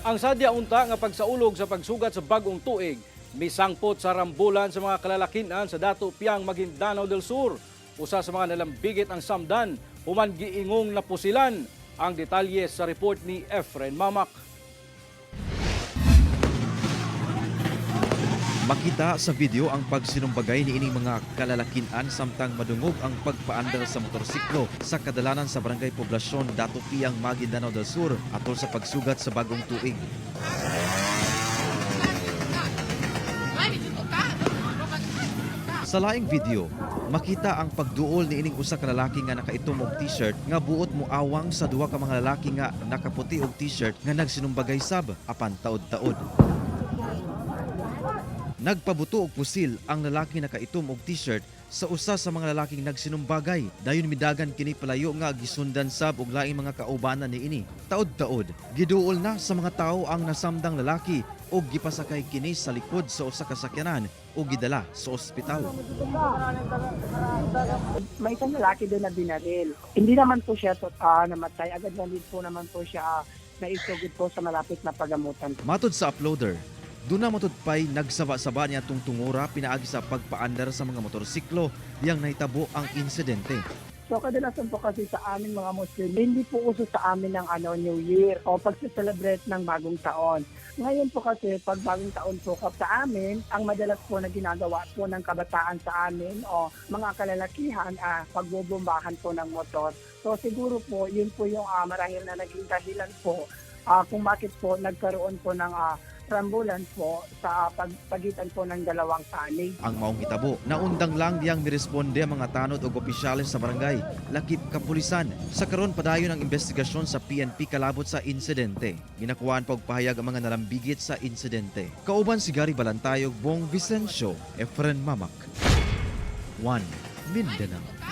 Ang sadya unta nga pagsaulog sa pagsugat sa bagong tuig, misangpot sa rambulan sa mga kalalakinan sa Datu Piang, Maguindanao del Sur. Usa sa mga nalambigit ang samdan, human giingong napusilan. Ang detalye sa report ni Efren Mamak. Makita sa video ang pagsinumbagay ni ining mga kalalakinan samtang madungog ang pagpaandar sa motorsiklo sa kadalanan sa Barangay Poblasyon, Datu Piang, Maguindanao del Sur atol sa pagsugat sa bagong tuig. Sa laing video, makita ang pagduol ni ining usa ka lalaki nga nakaitom og t-shirt nga buot moawang sa duha ka mga lalaki nga nakaputi og t-shirt nga nagsinumbagay sab apan taod-taod. Nagpabuto og pusil ang lalaki nakaitom og t-shirt sa usa sa mga lalaking nagsinumbagay. Dayon midagan kini palayo nga gisundan sab og laing mga kaubanan niini. Taod-taod, giduol na sa mga tawo ang nasamdang lalaki ug gipasakay kini sa likod sa usa ka sakyanan ug gidala sa ospital. May isang lalaki doon na binaril. Hindi naman po siya namatay. Agad na din po naman po siya naisugod po sa malapit na pagamutan. Matod sa uploader, duna matud pay nagsaba-saba niya tong tungura pinaagi sa pagpaandar sa mga motorsiklo diyang nahitabo ang insidente. So kadalasan po kasi sa amin mga Muslim, hindi po uso sa amin ng New Year o pagse-celebrate ng bagong taon. Ngayon po kasi pag bagong taon po sa amin, ang madalas po na ginagawa po ng kabataan sa amin o mga kalalakihan, pagbobombahan po ng motor. So siguro po, yun po yung marahil na naging dahilan po kung bakit po nagkaroon po ng rambulan po sa pagitan po ng dalawang panig. Ang maong hitabo, naundang lang diyang miresponde ang mga tanod og opisyales sa barangay, lakip kapulisan. Sa karon padayon ang investigasyon sa PNP kalabot sa insidente. Ginakuhaan pa og pahayag ang mga nalambigit sa insidente. Kauban si Gary Balantayog, Bong Vicencio, Efren Mamak. 1 Mindanao.